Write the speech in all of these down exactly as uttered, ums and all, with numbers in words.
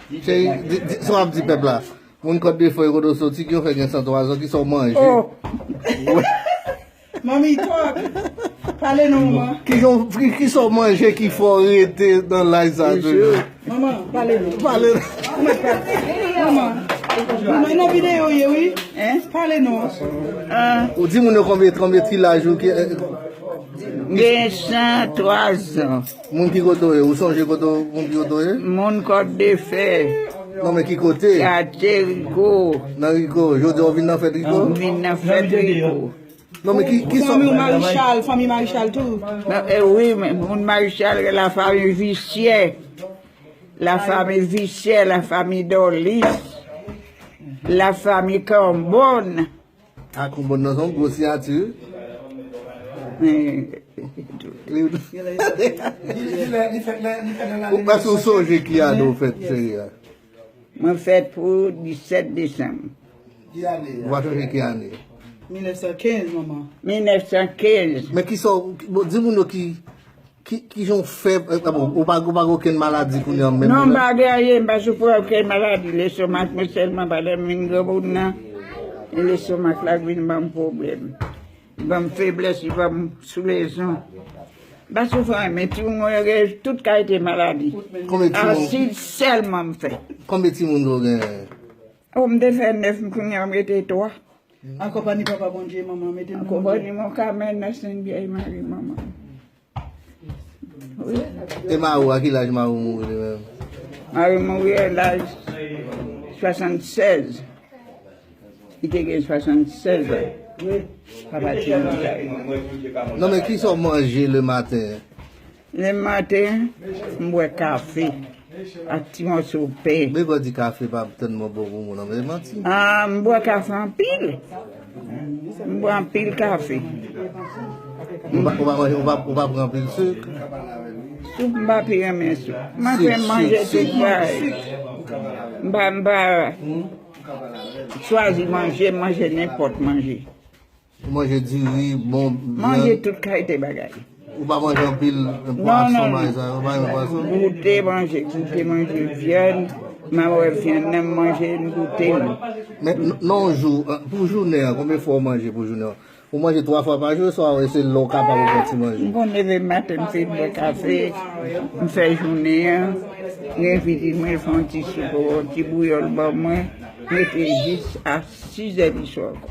Cheri, di, di, sa w ap di pèp la? Moun Kòt de Fè yo kote w soti, ki yo fè gen san twa zan, ki sa w manje? Oh. Manmi, talk. Pale non, manman. Ki jan, ki, ki sa w manje ki fè w rete nan laj sa toujou? Manman, pale non. Pale non. Manman, manman, nan videyo ye, wi. Hein? Pale non. Ah. Ou di moun yo konbyen, konbyen ti laj ou ki, eh, Gen san twa zan. Moun ki kote w ye? Ou sonje kote w, moun ki kote w ye? Moun Kòt de Fè. Non, men ki kote? Katye Rico. Nan Rico. Jodi a w vin nan fèt Rico? M vin nan fèt Rico. Non, men ki, ki sa? Fanmi w Marichal, fanmi Marichal tou. Non, eh, wi, men moun Marichal, la famille Vicieux. La famille Vicieux, la famille Dorlis. La famille Cambonne. A, Konbòn nan se yon gwo siyati, wi. Ou pa sou sonje ki ane w fèt, cheri a? Mwen fèt pou disèt desanm. Ou pa sonje ki ane? Mil nèf san kenz, manman. Mil nèf san kenz. Men ki sa w, bon, di moun yo ki, ki, ki jan w fè, eh, bon, ou pa, ou pa gen okenn maladi kounye a menm? Non, m pa gen anyen, m pa soufri okenn maladi. Lestomak mwen sèlman, pandan m vin granmoun nan, e lestomak la k vin ban m pwoblèm. Li ban m feblès, li ban m soulezon. M pa soufri anyen, men timoun mwen yo gen tout kalite maladi. Konbyen timoun? Asid sèlman m fè. Konbyen timoun ke w genyen? O, m te fè nèf, m kounye a m rete twa. An konpanyi Papa Bondye, manman, mete nou. An konpanyi Mon Kamèn nan Sent Vyèj Mari, manman. Wi. E mari w, a ki laj mari w mouri li menm? Mari m mouri a laj swasannsèz. Li te gen swasannsèz an. Papa timoun sa yo. Non, men ki sa w manje le maten? Le maten, m bwè kafe ak ti mòso pen. Men lè w di kafe pa tèlman bon pou moun, non, men se manti. Ah, m bwè kafe anpil. M bwè anpil kafe. Ou pa, ou pa manje, ou pa, ou pa pran anpil sik? Sik, m pa pi renmen sik. M renmen manje tout bagay. M pa, m pa chwazi manje, m manje nenpòt manje. Ou manje diri, bon, vyann? Manje tout kalite bagay. Ou pa manje anpil pwason, bagay sa yo? Ou pa renmen pwason? Goute manje, goute manje vyann. M a wè vyann nan, m manje, m goute l. Men n-, nan yon jou, an, pou jounen an, konbyen fwa w manje pou jounen an? Ou manje twa fwa pa jou, swa se lè w kapab ou pran ti manje? M konn leve maten, m fin bwè kafe, m fè jounen an, gen pitit mwen, fè yon ti soup, yon ti bouyòl ban mwen, m rete jis a sizè di swa ankò.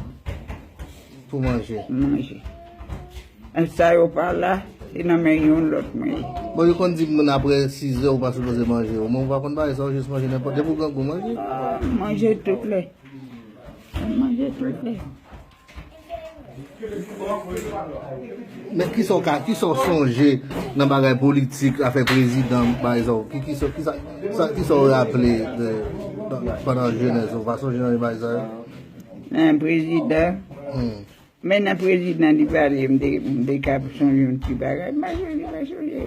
Pou manje. Manje. Sa yo pa la, se nan men youn lòt mwen ye. Bon, yo konn di moun apre sizè ou pa sipoze manje. Ou menm ou pa konn bagay sa, ou jis manje nenpòt. Depi ou grangou, manje. Ah, manje tout lè. Manje tout lè. Men kisa w ka, kisa w sonje nan bagay politik, afè prezidan, bagay sa, ki, kisa, kisa, sa, kisa w raple de, pandan jenès ou, pa sonje nan bagay sa yo? Nan prezidan? Hmm. Men nan prezidan Divalye, m te, m te ka sonje yon ti bagay. M pa sonje, m pa sonje.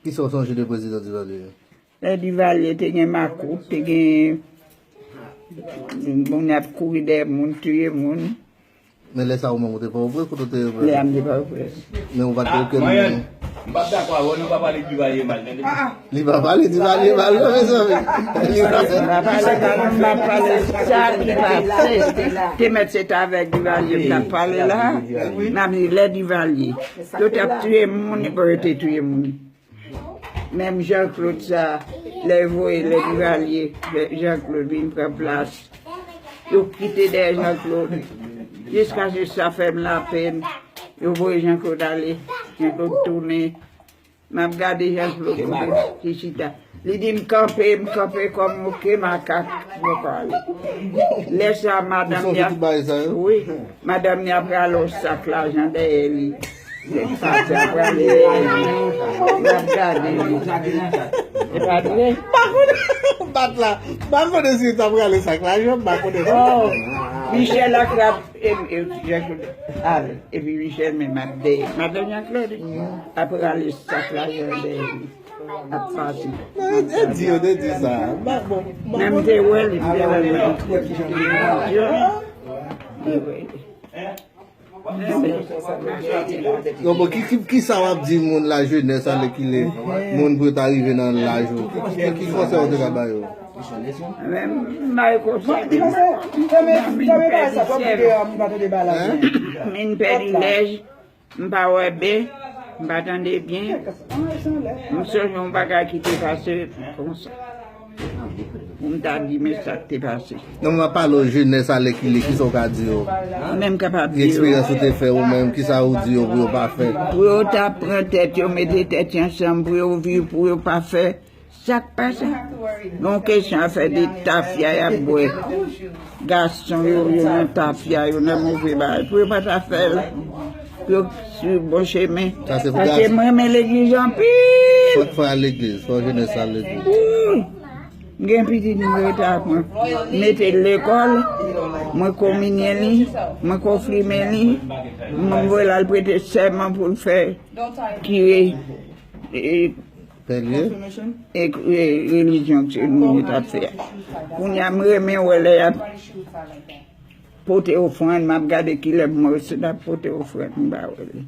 Kisa w sonje de prezidan Divalye? Lè Divalye te gen makout, te gen moun ap kouri dèyè moun, touye moun. Men lè sa ou menm ou te Pòtoprens, kote w te? Lè a m te Pòtoprens. Men ou pa t gen okenn moun? M p ap dakò avè w, nou pa pale Divalye mal, tande. Li pa pale Divalye mal, non, mezanmi. Li pa pale mal, m ap pale sa ki pase. Te mèt se t avèk Divalye m t ap pale la. M ap di lè Divalye. Yo t ap touye moun, epi yo te touye moun. Menm Jean Claude sa, lè yo voye, lè Divalye, Jean Claude vin pran plas. Yo kite dèyè Jean Claude. Jiskaske sa fè m lapenn. Yo voye Jean Claude ale. Jean Claude tounen. M ap gade Jean Claude kote li chita. Li di m kanpe, m kanpe kòm oke makak, m poko ale. Lè sa, madanm li ap, wi, madanm li ap rale yon sak lajan dèyè li. Lè sa, sa ap rale dèyè li. M ap gade li. E pa vre? M pa konnen. Bat la. M pa konnen si l t ap rale sak lajan, m pa konnen non. Oh, Michel ak rap, e, e, Jean Claude ale. Epi Michel menm ap dèyè. Madanm Jean Claude ap rale sak lajan dèyè li. Ap pase. Non, e di yo te di sa. M pa bon, m pa bon. Men m te wè li, m te wè li. Non, bon, ki, ki, ki sa w ap di moun la jenès, alèkile, moun pou yo ta rive nan laj ou? Ki, ki, ki, ki konsèy ou te ka ba yo? Men, m bay konsèy. Moun pèdi lèj, m pa wè byen, m pa tande byen. M sonje yon bagay ki te pase konsa. Pou m ta di, men sa k te pase. Non, m ap pale w jenès alèkile, kisa w ka di yo? Menm kapab di yo. Eksperyans ou te fè ou menm, kisa ou di yo pou yo pa fè? Pou yo ta pran tèt yo, mete tèt yo ansanm, pou yo viv, pou yo pa fè sa k pa sa. Yon kesyon afè de tafya y ap bwè. Gason yo, yo nan tafya, yo nan move bagay. Pou yo pa ta fè l, pou yo swiv bon chemen. Sa se pou gason. Paske m renmen legliz anpil. Fò, fò al legliz, fò jenès al legliz. Wi. M gen pitit m rete ak mwen. Mete l lekòl, mwen kominye li, mwen konfime li, mwen voye l al prete sèman pou l fè kire. E, Pèlye? E, e, relijyon ke moun yo t ap fè a. Kounye a, m renmen wè lè y ap pote ofrann, m ap gade kilè m wè se t ap pote ofrann, m pa wè li.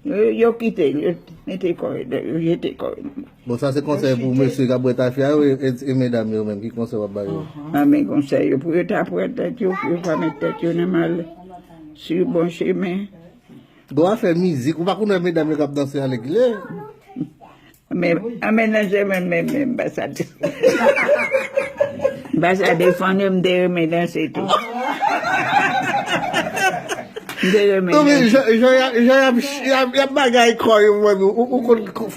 Yo, yo kite l, yo mete kò yo, yo jete kò yo. Bon, sa se konsèy pou mesye k ap bwè tafya yo, e, e, e medam yo menm, ki konsèy w ap ba yo? A, men konsèy yo, pou yo ta pran tèt yo, pou yo pa met tèt yo nan mal, swiv bon chemen. Bon, afè mizik, ou pa konn wè medam yo k ap danse alèkile? Men, an men nan je men, men, men, m pa sa de-, m pa sa defann yo, m te renmen danse tou. M te renmen Non, men danse. Jan, jan y ap, jan y ap, y ap, y ap bagay kò yo, mwen, ou, ou konn, ou,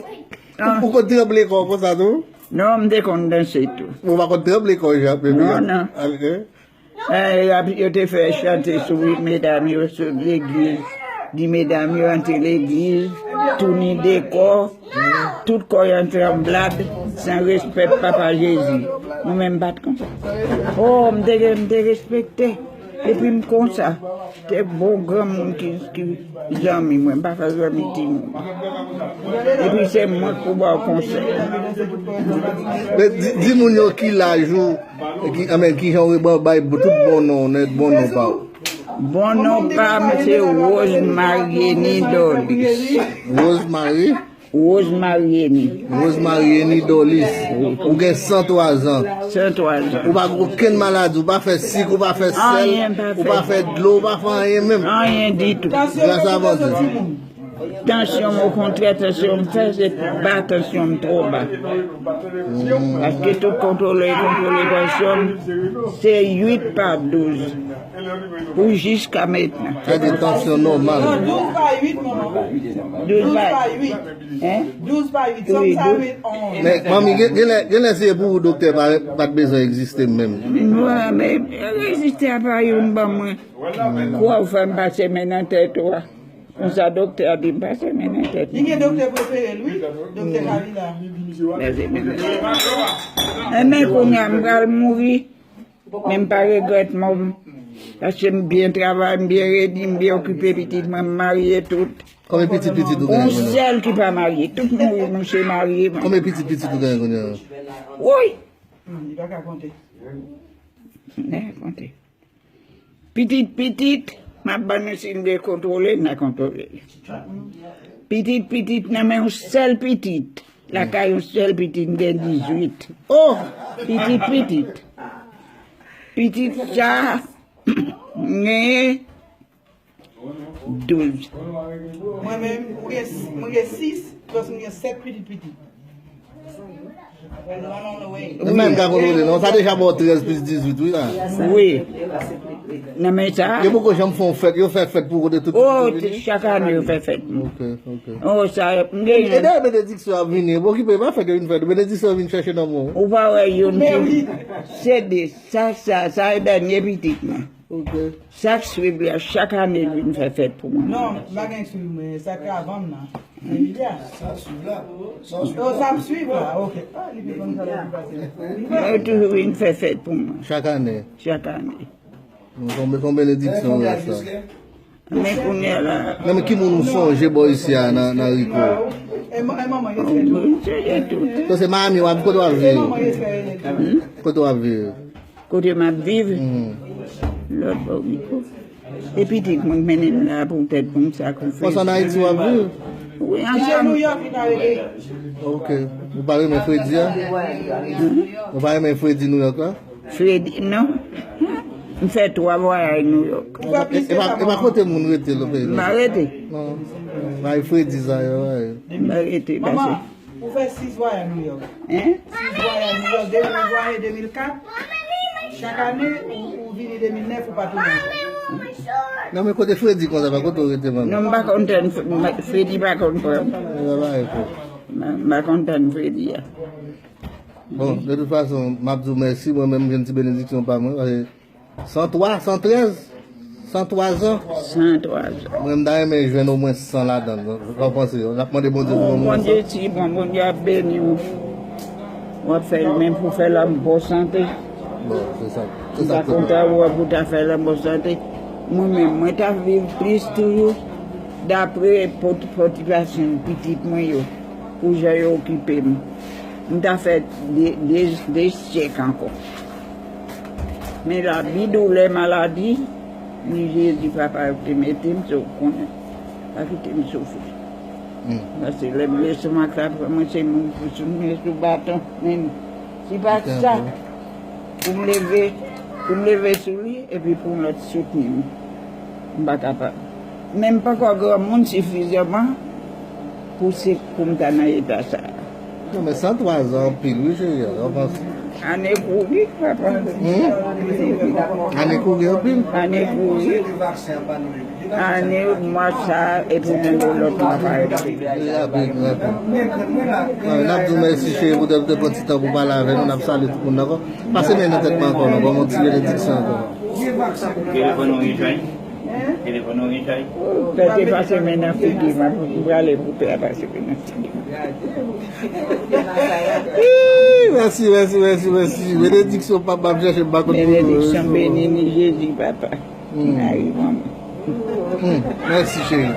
ou konn tranble kò konsa tou? Non, m te konn danse tou. Ou pa konn tranble kò, Jan, men Non, non. Ok. Eh, y ap, yo te fè chante sou medam yo, sou legliz. Di medam yo antre legliz, touni de kò, tout kò yo an tranblad, san respè Papa Jezi. Mwen menm m pa t konsa. Oh, m te, m te respekte. Epi m konsa. Se bon granmoun ki, ki zanmi mwen, m pa fè zanmi timoun. Epi se mwen k pou ba w konsèy. Men di, di moun yo ki laj ou, ki, anben, ki jan ou bay tout bon non, nèt bon non pa w. Bon non pa m se Rose Marieni Dorlis. Rose Marie? Rose Marieni. Rose Marieni Dorlis. Ou gen san twa zan. San twa zan. Ou pa gen okenn maladi, ou pa fè sik, ou pa fè sèl, Anyen m pa ou pa fè. Fè dlo, ou pa fè anyen menm. Anyen ditou. Gras a Bondye. Tansyon m, okontrè, tansyon m fè, se ba tansyon m twò ba. Paske tout kontwole, kontwole tansyon m, se uit pa douz. Pou jiska mentnan. Sa di tansyon nòmal. Non, douz pa uit, manman. Douz pa uit. Hein? Douz pa uit. Sa m sa met onz. Men, manmi, gen, gen lè, gen lè se pou ou doktè pa, pa t bezwen egziste menm. Mwen, men, egziste apa youn ban mwen. Kwa ou fè m pase men nan tèt ou a? Konsa doktè a di m pase men nan tèt. Li gen doktè prefere l, wi. Doktè Kalila. Pase men nan tèt. Enben, kounye a, m pral mouri. Men m pa regrèt mò m. Paske m byen travay, m byen redi, m byen okipe pitit mwen, m marye tout. Konbyen pitit pitit ou genyen kounye a? Yon sèl ki pa marye. Tout mouri, mouche marye. Konbyen pitit pitit ou genyen kounye a? Woy! Hmm, li pa ka konte. N a konte. Pitit pitit, m ap ban nou si m vle kontwole, n a kontwole. Pitit pitit, nan men yon sèl pitit. Lakay yon sèl pitit, m gen dizuit. Oh! Pitit pitit. Pitit sa, m genyen douz. Mwen menm, mwen gen, mwen gen sis, plis mwen gen sèt pitit pitit. Mwen menm ka kontwole, non? Sa deja ba w trèz plis dizuit, wi, la. Wi. Nan men sa. Yo poko janm fè yon fèt, yo fè fèt pou kote tout moun vini? Oh, chak ane yo fè fèt. Ok, ok. Oh, sa, m genyen. E dayè benediksyon ap vini, bon, okipe, pa fè ke vin fèt. Benediksyon vin chèche nan men w. Ou pa wè youn ki, se de, sa, sa, sa e dènye pitit mwen. Ok. Sa k swiv li a, chak ane l vin fè fèt pou mwen. Non, m pa gen k swiv mwen, sa k avan m nan. Emilia. Sa k swiv la. Sa k swiv la. Oh, sa k swiv la, ok. Ah, li pi konn sa l ap pase. Yo toujou vin fè fèt pou mwen. Chak ane. Chak ane. Bon, se yon, se yon benediksyon, wi, sa. Men kounye a la. Non, men ki moun ou sonje bò isi a nan, nan Rico? E man-, e manman, yo se tout. M sonje tout. Se Miami, w ap, kote w ap viv? E manman, yo se tout. Kote w ap viv? Kote m ap viv? Mhm. Lòt bò Rico. E pitit mwen k mennen m la pou tèt pou m sakrifye. Konsa nan Ayiti w ap viv? Wi, ansanm. New York, li pa rete. Ok. Ou pa renmen fredi a? Ou pa renmen fredi New York la? Fredi, non. M fè twa vwayaj New York. E pa, e pa, e pa kote moun rete lòt peyi? M pa rete. Non. Bay fredi sa yo, bay. M pa rete, pase. Ou fè sis vwayaj New York. Hein? Sis vwayaj New York, depi ou vwayaje de mil kat, chak ane, ou, ou vini de mil nèf, ou pa tounen ankò. Non, men kote fredi konsa, pa kote w rete, manmi? Non, m pa konn tann f-, m-, fredi pa konn pran. E, ba, ba, e, ko. M, m pa konn tann fredi a. Bon, de tout fason, m ap di w mèsi, mwen menm, m jwenn ti benediksyon pa mwen, paske san twa, san trèz, san twa zan. San twa zan. Mwen, m ta renmen jwenn omwen san ladan l. Sa w panse? N ap mande Bondye pou omwen san. Bondye, si bon, Bondye ap beni w. W ap fè l, men pou fè l an bon sante. Bon, se sa. Se sa. M ta kontan wè pou ta fè l an bon sante. Mwen menm, mwen ta viv plis toujou, dapre pòt-, pòtipasyon pitit mwen yo, pou jan yo okipe m. M ta fè de, de, de syèk ankò. Men labi, doulè, maladi, ni Jezi, papa, yo te mete m, se w konnen. Pa kite m soufri. Hmm. Paske lè blesi m ak sa pran mwen, se moun pou sou mwen sou baton. Men si pa sa, pou m leve, pou m leve sou li, epi pou yon lòt soutni m, m pa kapab. Men m poko granmoun sifizèman pou se, pou m ta nan eta sa a. Non, men san twa zan anpil, wi, cheri, an, an panse. Ane kouri, papa. Hmm? Ane kouri anpil? Ane kouri. Ane, mwa sa, epi nan de lòt mwa pa rive. Rapid, rapid. Bon, n ap di w mèsi, cheri, pou te, te pran ti tan pou pale avè nou. N ap salye tout moun ankò. Pase men nan tèt mwen ankò, non, ban mwen yon ti benediksyon ankò. Telefòn ou gen chay? Telefòn ou gen chay? Pè te pase men nan figi m, m prale pou pè a pase men nan figi m. Ih, mèsi, mèsi, mèsi, mèsi. Benediksyon, papa, m chèche m pa konn pou nou. Benediksyon, beni ni Jezi, papa. Hmm. Mari, manman. Hmm. Mèsi, cheri.